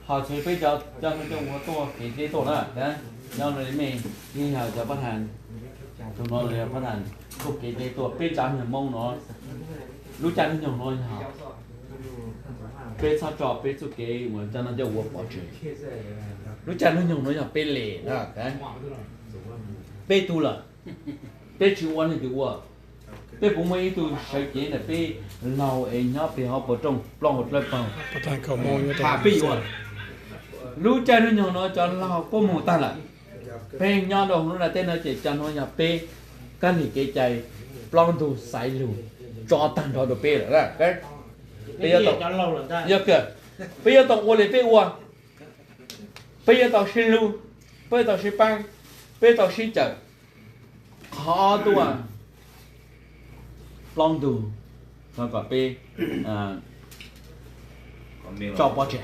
Ho txhua peb cov coj hnub coj ua tuaj kev deb tuaj na, nyob li mej yeej yog cov pab has, tus no yog pab has tuaj kev deb tuaj. Peb tsav nyuag Hmoob no, lub caij lub nyoog no yog peb txhob tso peb txuj kev uas coj noj coj ua pov tseg. Lub caij lub nyoog no yog peb li na, peb tu lawm, peb tsis ua leej twg ua. Peb puas muaj ib tug sawv cev ntawm peb laug es nyob pem hauv paus rooj plaub hau dlawb paug? Peb yuav, lub caij lub nyoog no cov laug puab mus tag lawm. Peb nyob rau hauv lub ntiaj teb no ces cov no yog peb kab lig kev cai, plaub ntug xaiv lug, tso tag nrho rau peb lawm. Peb yuav tau ua li peb ua, peb yuav tau sib hlub, peb yuav tau sib pab, peb yuav tau sib cawm. Qhov tuaj plaub ntug, no kom peb tso pov tseg.